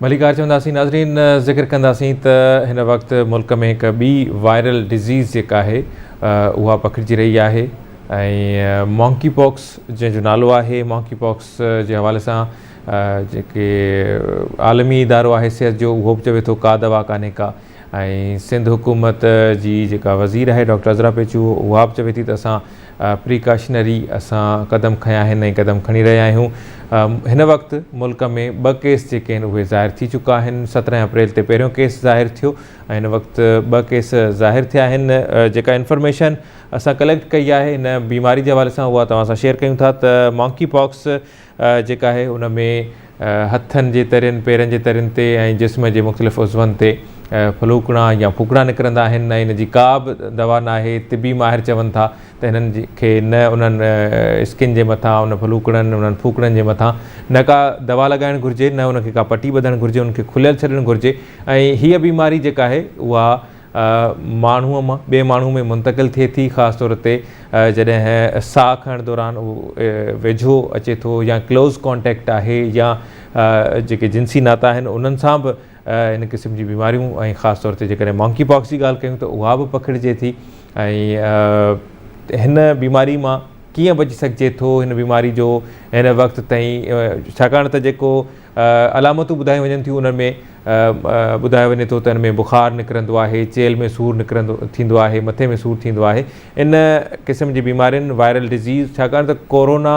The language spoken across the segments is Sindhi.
ڀليڪار چونداسين ناظرين ذڪر ڪنداسين ته هن وقت ملڪ ۾ هڪ ٻي وائرل ڊزيز جيڪا آهي اها پکڙجي رهي آهي ۽ مونڪي پاڪس جنهن جو نالو آهي مونڪي پاڪس جي حوالي سان جيڪي عالمي ادارو آهي صحت جو اهو به چوي ٿو ڪا دوا ڪانهي ڪا ۽ سنڌ حڪومت جي جيڪا وزير آهي ڊاڪٽر عذرا پيچوهو اها به چوي ٿي ته اسان پريڪاشنري اسان قدم کنيا آهن ۽ قدم کڻي رهيا آهيون هن وقت ملڪ ۾ ٻه ڪيس جيڪي آهن اهي ظاهر ٿي چڪا آهن سترهن اپريل تي پهريون ڪيس ظاهر ٿيو ۽ هن وقت ٻه ڪيس ظاهر ٿيا آهن جيڪا انفارميشن اسان ڪليڪٽ ڪئي آهي هن بيماري جي حوالي سان اها توهان سان شيئر ڪيون ٿا ته مانڪي پاڪس جيڪا آهي ان ۾ هٿن جي ترين، پيرن جي ترين تي ۽ جسم جي مختلف عضون تي ڦلوڪڻا يا ڦوڪڻا نڪرندا آهن ۽ ان جي ڪا به دوا ناهي، طبي ماهر چون ٿا ته هنن کي نه انهن اسڪن جي مٿان ان ڦلوڪڻن انهن ڦوڪڻن جي مٿان نه ڪا دوا لڳائڻ گهرجي نه ان کي ڪا پٽي ٻڌڻ گهرجي ان کي کليل ڇڏڻ گهرجي ۽ هيء بيماري جيڪا آهي اها ماڻهوء مان ٻئي ماڻهوء ۾ منتقل ٿئي ٿي، خاص طور تي جڏهن ساهه کڻڻ دوران اهو ويجهو اچي ٿو يا ڪلوز ڪانٽيڪٽ آهي يا جيڪي جنسي ناتا آهن انهن سان به ان قسم جون بيماريون ۽ خاص طور تي جيڪڏهن مانڪي پاڪس جي ڳالهه ڪيون ته اها به پکڙجي ٿي ۽ هن بيماري مان ڪيئن بچي سگهجي ٿو هن بيماري جو هن وقت تائين ڇاڪاڻ ته جيڪو علامتون ٻڌايون وڃن ٿيون انهن ۾ ٻڌايو وڃي ٿو ته ان ۾ بخار نڪرندو آهي، چيلهه ۾ سور نڪرندو ٿيندو آهي، مٿي ۾ سور ٿيندو آهي ان قسم جي بيمارين وائرل ڊزيز ڇاڪاڻ ته ڪورونا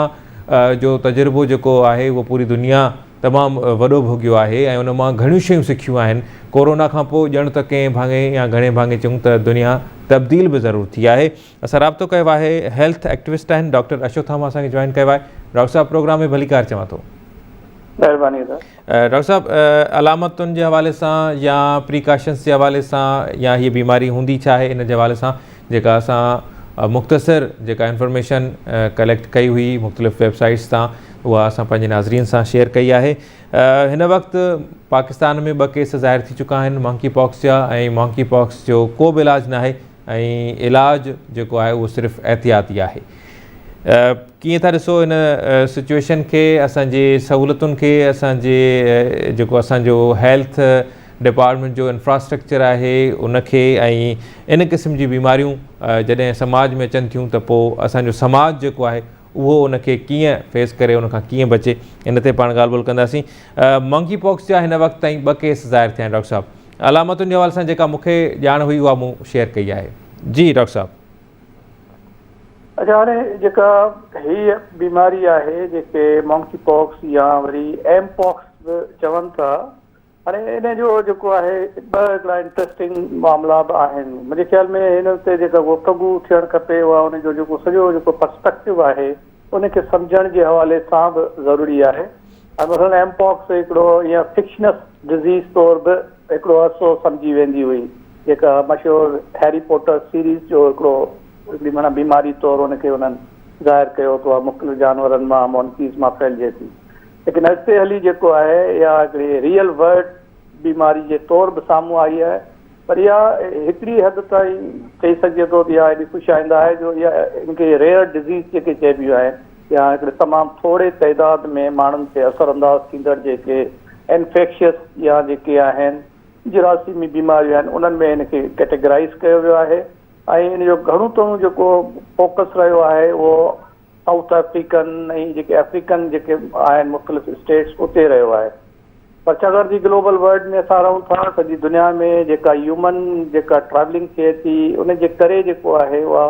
جو تجربو جيڪو آهي اهو پوري دنيا تمام وڏو ڀوڳيو آهي ۽ ان مان گهڻيون شيون سکيون آهن ڪورونا کان پوء ڄڻ ته ڪنهن ڀاڱي يا گهڻي ڀاڱي چئون ته دنيا تبديل به ضرور ٿي آهي اسان رابطو ڪيو آهي هيلٿ ايڪٽوسٽ آهن ڊاڪٽر اشوٿاما اسان کي جوائن ڪيو آهي ڊاڪٽر صاحب پروگرام ۾ ڀليڪار چوان ٿو. مهرباني ادا. ڊاڪٽر صاحب علامتن جي حوالي سان يا پريڪاشنس جي حوالي سان يا هي بيماري هوندي ڇا آهي ان جي حوالي سان جيڪا اسان مختصر جيڪا انفارميشن ڪليڪٽ ڪئي هئي مختلف ويب سائيٽس تان اها اسان پنهنجي ناظرين سان شيئر ڪئي آهي هن وقت پاڪستان ۾ ٻه ڪيس ظاهر ٿي چڪا آهن مانڪي پاڪس جا ۽ مانڪي پاڪس جو ڪو به علاج ناهي ۽ علاج جيڪو آهي اهو صرف احتياطي آهي. ڪيئن ٿا ڏسو ان سچويشن کي اسان جي سهولتن کي اسان جي جيڪو اسان جو هيلٿ ڊپارٽمينٽ جو انفراسٽرڪچر آهي ان کي ۽ ان قسم جي بيماريون جڏهن سماج ۾ اچن ٿيون ته پوء اسان جو سماج جيڪو آهي اهو ان کي ڪيئن فيس ڪري ان کان ڪيئن بچي ان تي پاڻ ڳالهه ٻولهه ڪنداسين منڪي پاڪس جا هن وقت تائين ٻه ڪيس ظاهر ٿيا آهن ڊاڪٽر صاحب علامتن جي حوالي سان جيڪا مون کي ڄاڻ هئي اها مون شيئر ڪئي آهي جي ڊاڪٽر صاحب. اڇا هاڻي جيڪا هي بيماري آهي جيڪي مونڪي پاڪس يا وري ايم پاڪس به چون ٿا هاڻي ان جو جيڪو آهي ٻه هڪڙا انٽريسٽنگ معاملا به آهن منهنجي خيال ۾ هن تي جيڪا گفتگو ٿيڻ کپي اها ان جو جيڪو سڄو جيڪو پرسپيڪٽو آهي ان کي سمجهڻ جي حوالي سان به ضروري آهي ۽ مثلاً ايم پاڪس هڪڙو ائين فڪشنس ڊزيز طور به هڪڙو عرصو سمجهي ويندي هئي جيڪا مشهور هيري پوٽر سيريز جو هڪڙو هڪڙي معنيٰ بيماري طور ان کي انهن ظاهر ڪيو ته اها مختلف جانورن مان مونڪيز مان ڦهلجي ٿي ليڪن اڳتي هلي جيڪو آهي اها هڪڙي ريئل ورلڊ بيماري جي طور به سامهون آئي آهي پر اها هڪڙي حد تائين چئي سگهجي ٿو ته اها ايڏي خوش آئنده آهي جو اها ان کي ريئر ڊزيز جيڪي چئبيون آهن يا هڪڙي تمام ٿوري تعداد ۾ ماڻهن تي اثر انداز ٿيندڙ جيڪي انفيڪشس يا جيڪي آهن جراثيمي بيماريون آهن انهن ۾ هن کي ڪيٽيگرائيز ڪيو ويو آهي ۽ ان جو گهڻو تڻو جيڪو فوڪس رهيو آهي اهو سائوٿ آفريڪن ۽ جيڪي آفريڪن جيڪي آهن مختلف اسٽيٽس اتي رهيو آهي پر ڇاڪاڻ ته گلوبل ورلڊ ۾ اسان رهون ٿا سڄي دنيا ۾ جيڪا هيومن جيڪا ٽريولنگ ٿئي ٿي ان جي ڪري جيڪو آهي اها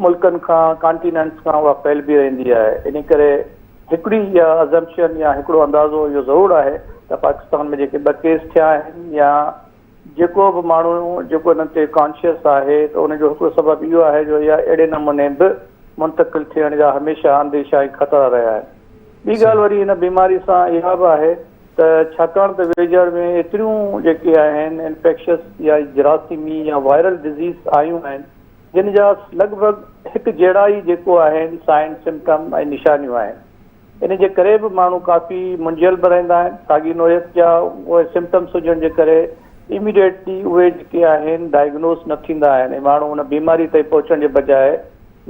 ملڪن کان ڪانٽيننٽس کان اها ڦهلبي رهندي آهي ان ڪري هڪڙي اها ازمپشن يا هڪڙو اندازو اهو ضرور آهي ته پاڪستان ۾ جيڪي ٻه ڪيس ٿيا آهن يا جيڪو به ماڻهو جيڪو انهن تي ڪانشيس آهي ته ان جو هڪڙو سبب اهو آهي جو اها اهڙي نموني به منتقل ٿيڻ جا هميشه انديشا ۽ خطرا رهيا آهن. ٻي ڳالهه وري هن بيماري سان اها به آهي ته ڇاڪاڻ ته ويجهڙ ۾ ايتريون جيڪي آهن انفيڪشس يا جراثيمي يا وائرل ڊزيز آيون آهن جن جا لڳ ڀڳ هڪ جهڙا ئي جيڪو آهن سائن سمپٽم ۽ نشانيون آهن ان جي ڪري به ماڻهو ڪافي منجهيل به رهندا آهن ساڳي نوعيت جا اهي سمپٽمس هجڻ جي ڪري اميڊيٽلي اهي جيڪي آهن ڊائگنوز نه ٿيندا آهن ۽ ماڻهو ان بيماري تائين پهچڻ جي بجاء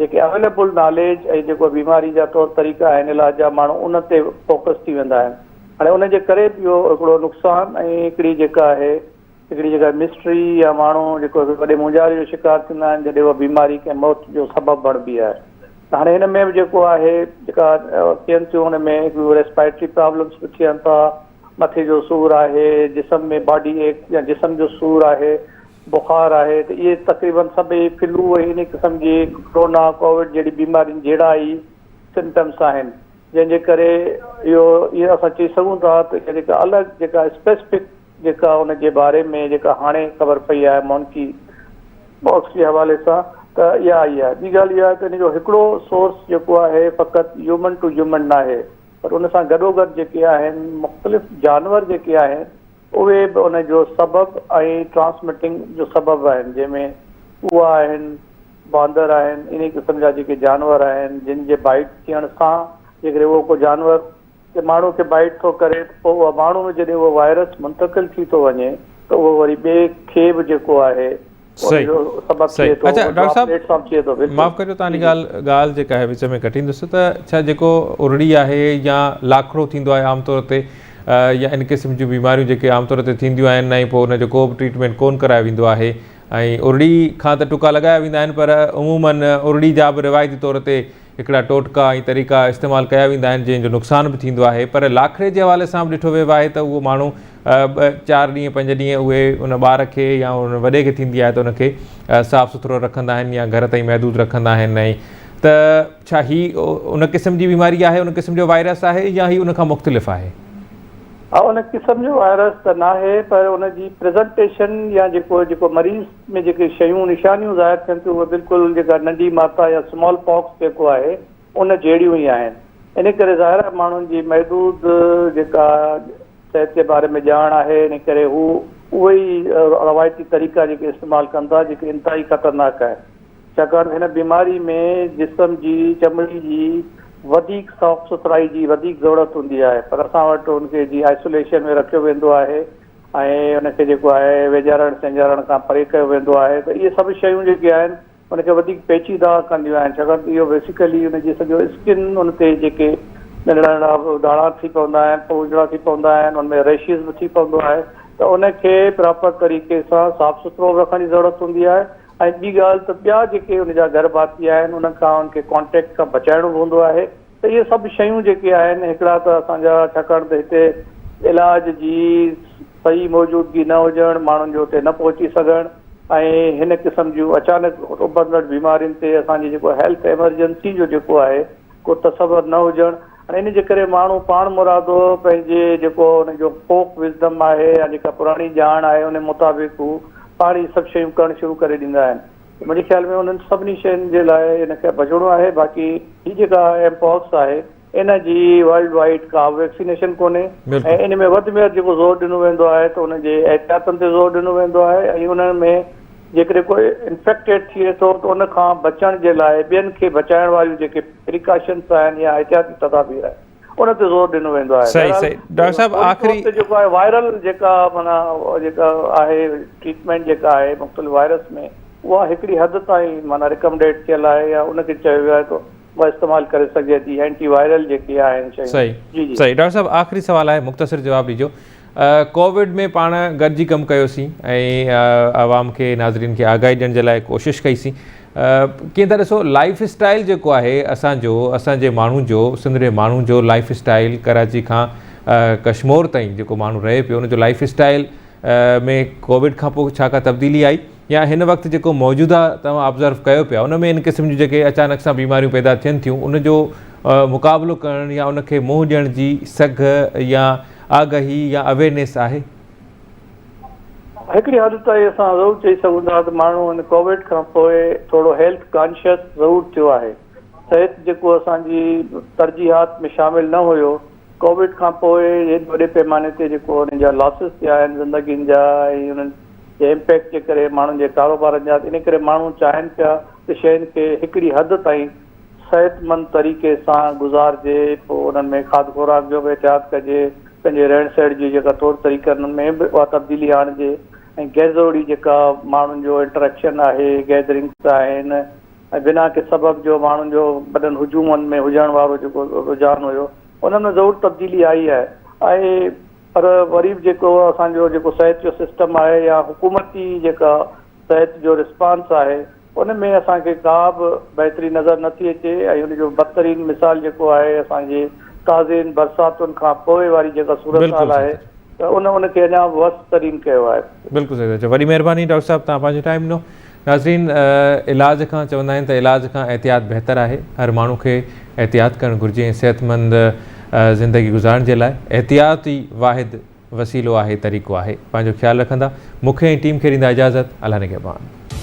جيڪي اويليبل ناليج ۽ جيڪو بيماري جا طور طريقا آهن علاج جا ماڻهو ان تي فوڪس ٿي ويندا آهن. هاڻي ان جي ڪري به اهو هڪڙو نقصان ۽ هڪڙي جيڪا آهي هڪڙي جيڪا مسٽري يا ماڻهو جيڪو هڪ وڏي مونجهاري جو شڪار ٿيندا آهن جڏهن اها بيماري ڪنهن موت جو سبب بڻبي آهي ته هاڻي هن ۾ به جيڪو آهي جيڪا ٿين ٿيون ان ۾ هڪڙيون ريسپائرٽري پرابلمس به ٿين ٿا، مٿي جو سور آهي، جسم ۾ باڊي ايڪ يا جسم جو سور آهي، بخار آهي ته اهي تقريبن سڀئي فلو ۽ انهي قسم جي ڪرونا ڪووڊ جهڙي بيمارين جهڙا ئي سمپٽمس آهن جنهن جي ڪري اهو اهو اسان چئي سگهون ٿا ته اها جيڪا الڳ جيڪا اسپيسفڪ جيڪا ان جي باري ۾ جيڪا هاڻي خبر پئي آهي مونڪي پاڪس جي حوالي سان ته اها آئي آهي. ٻي ڳالهه اها آهي ته ان جو هڪڙو سورس جيڪو آهي فقط هيومن ٽو هيومن ناهي پر ان سان گڏوگڏ جيڪي آهن مختلف جانور جيڪي آهن اهي به ان جو سبب ۽ ٽرانسمٽنگ جو سبب آهن جنهن ۾ ڪوئا آهن، باندر آهن، انهي قسم جا جيڪي جانور آهن جن جي بائيٽ ٿيڻ سان جيڪڏهن اهو ڪو جانور ڪنهن ماڻهو کي بائيٽ ٿو ڪري ته پوء اها ماڻهو ۾ جڏهن اهو وائرس منتقل ٿي ٿو وڃي ته اهو وري ٻئي کي به جيڪو آهي ان صحيح جو سبب صحيح ٿئي ٿو اڇا اهو ڊاڪٽر صاحب ڊراپليٽ سان ٿئي ٿو بلڪل معاف ڪجو توهان جي جي جي. ڳالهه ڳالهه جيڪا آهي وچ ۾ ڪٽيندس ته ڇا جيڪو ارڙي آهي يا لاکڙو ٿيندو آهي عام طور تي يا ان قسم جون بيماريون جيڪي عام طور تي ٿينديون آهن ۽ پوء ان جو ڪو به ٽريٽمينٽ ڪون ڪرايو ويندو آهي ۽ ارڙي کان ته ٽڪا لڳايا ويندا آهن پر عموماً ارڙي جا به روايتي طور تي هڪڙا ٽوٽڪا ۽ طريقا استعمال ڪيا ويندا آهن جنهن جو نقصان به ٿيندو آهي پر لاکڙي جي حوالي سان به ڏٺو ويو آهي ته اهو ماڻهو ٻه چار ڏينهن پنج ڏينهن اهي ان ٻار کي يا ان وڏي کي ٿيندي آهي ته ان کي صاف سٿرو رکندا آهن يا گهر تائين محدود رکندا آهن ۽ ته ڇا هي ان قسم جي بيماري آهي ان قسم جو وائرس آهي يا هي ان کان مختلف آهي؟ ها ان قسم جو وائرس ته ناهي پر ان جي پريزنٽيشن يا جيڪو جيڪو مريض ۾ جيڪي شيون نشانيون ظاهر ٿين ٿيون اهي بلڪل جيڪا ننڍي ماتا يا سمال پاڪس جيڪو آهي ان جهڙيون ئي آهن ان ڪري ظاهر آهي ماڻهن جي محدود جيڪا صحت جي باري ۾ ڄاڻ آهي ان ڪري هو اهي ئي روايتي طريقا جيڪي استعمال ڪن ٿا جيڪي انتهائي خطرناڪ آهن. ڇاڪاڻ ته هن بيماري ۾ جسم جي چمڙي جي وڌيڪ صاف سٿرائي جي وڌيڪ ضرورت هوندي آهي پر اسان وٽ ان کي جي آئسوليشن ۾ رکيو ويندو آهي ۽ ان کي جيڪو آهي ويجهارڻ سينجهارڻ کان پري ڪيو ويندو آهي ته اهي سڀ شيون جيڪي آهن ان کي وڌيڪ پيچيده ڪنديون آهن ڇاڪاڻ ته اهو بيسيڪلي ان جي سڄو اسڪن ان تي جيڪي ننڍڙا ننڍڙا داڻا ٿي پوندا آهن پوجڙا ٿي پوندا آهن ان ۾ ريشز به ٿي پوندو آهي ته ان کي پراپر طريقي سان صاف سٿرو به رکڻ جي ضرورت هوندي آهي ۽ ٻي ڳالهه ته ٻيا جيڪي ان جا گهر ڀاتي آهن انهن کان ان کي ڪانٽيڪٽ کان بچائڻو به هوندو آهي ته اهي سڀ شيون جيڪي آهن هڪڙا ته اسان جا ڇاڪاڻ ته هتي علاج جي صحيح موجودگي نه هجڻ ماڻهن جو اتي نه پهچي سگهڻ ۽ هن قسم جون اچانڪ اڀرندڙ بيمارين تي اسان جي جيڪو هيلٿ ايمرجنسي جو جيڪو آهي ڪو تصور نه هجڻ ۽ ان جي ڪري ماڻهو پاڻ مرادو پنهنجي جيڪو ان جو فوڪ وزڊم آهي يا جيڪا پراڻي ڄاڻ آهي ان مطابق هو پاڻ ئي سڀ شيون ڪرڻ شروع ڪري ڏيندا آهن ته منهنجي خيال ۾ انهن سڀني شين جي لاء ان کي بچڻو آهي باقي هي جيڪا ايم پاڪس آهي ان جي ورلڊ وائيڊ ڪا به ويڪسينيشن ڪونهي ۽ ان ۾ وڌ ۾ وڌ جيڪو زور ڏنو ويندو آهي ته ان جي احتياطن تي زور ڏنو ويندو آهي ۽ انهن ۾ جيڪڏهن ڪو انفيڪٽيڊ ٿئي ٿو ته ان کان بچڻ جي لاء ٻين کي بچائڻ واريون جيڪي پريڪاشنس آهن يا احتياطي تدابير آهن ان تي زور ڏنو ويندو آهي. صحيح صحيح ڊاڪٽر صاحب بهرحال فوري آخري طور تي جيڪو آهي وائرل جيڪا معنيٰ جيڪا آهي ٽريٽمينٽ جيڪا آهي مختلف وائرس ۾ اها هڪڙي حد تائين معنيٰ ريڪمڊيڊ ٿيل آهي يا ان کي چيو ويو آهي ته اها استعمال ڪري سگهجي ٿي اينٽي وائرل جيڪي آهن شيون صحيح جي جي. صحيح ڊاڪٽر صاحب آخري سوال آهي مختصر جواب ڏجو ڪووڊ ۾ پاڻ گڏجي ڪم ڪيوسين ۽ عوام کي ناظرين کي آگاهي ڏيڻ جي لاء ڪوشش ڪئي سين ڪيئن ٿا ڏسو لائف اسٽائل جيڪو آهي اسان جو اسان جي ماڻهن جو سنڌ جي ماڻهن جو لائف اسٽائل ڪراچي کان ڪشمور تائين جيڪو ماڻهو رهي پيو ان جو لائف اسٽائل ۾ ڪووڊ کان پوء ڇا ڪا تبديلي آئي يا هن وقت جيڪو موجوده توهان آبزرو ڪيو پيا ان ۾ ان قسم جون جيڪي اچانڪ سان بيماريون پيدا ٿين ٿيون ان جو مقابلو ڪرڻ يا ان کي منهن ڏيڻ جي سگهه يا آگاهي يا اويرنيس آهي؟ هڪڙي حد تائين اسان ضرور چئي سگهون ٿا ته ماڻهو هن ڪووڊ کان پوء ٿورو هيلٿ ڪانشس ضرور ٿيو آهي. صحت جيڪو اسان جي ترجيحات ۾ شامل نه هيو، ڪووڊ کان پوء هيڏي وڏي پيماني تي جيڪو انهن جا لاسز ٿيا آهن زندگين جا ۽ انهن جي امپيڪٽ جي ڪري ماڻهن جي ڪاروبارن جا ان ڪري ماڻهو چاهين پيا ته شين کي هڪڙي حد تائين صحتمند طريقي سان گذارجي، پوء انهن ۾ کاڌ خوراڪ جو به احتياط ڪجي، پنهنجي رهڻ سهڻ جي جيڪا طور طريقن انهن ۾ به اها تبديلي آڻجي ۽ غير ضروري جيڪا ماڻهن جو انٽريڪشن آهي، گيدرنگس آهن ۽ بنا ڪنهن سبب جو ماڻهن جو وڏن هجومن ۾ هجڻ وارو جيڪو رجحان هيو انهن ۾ ضرور تبديلي آئي آهي. ۽ پر وري به جيڪو اسان جو جيڪو صحت جو سسٽم آهي يا حڪومتي جيڪا صحت جو رسپانس آهي ان ۾ اسان کي ڪا به بهتري نظر نه ٿي اچي ۽ ان جو بدترين مثال جيڪو آهي اسان جي تازين برساتن کان پوء واري جيڪا صورتحال آهي ته ان ان کي اڃا به ورس ترين ڪيو آهي. بلڪل صحيح ٿا چئو وڏي مهرباني ڊاڪٽر صاحب توهان پنهنجو ٽائيم ڏنو. ناظرين علاج کان چوندا آهن ته علاج کان احتياط بهتر آهي هر ماڻهو کي احتياط ڪرڻ گهرجي ۽ صحتمند زندگي گذارڻ جي لاء احتياط ئي واحد وسيلو آهي طريقو آهي پنهنجو خيال رکندا مون کي ۽ ٽيم کي ڏيندا اجازت الله نگهبان.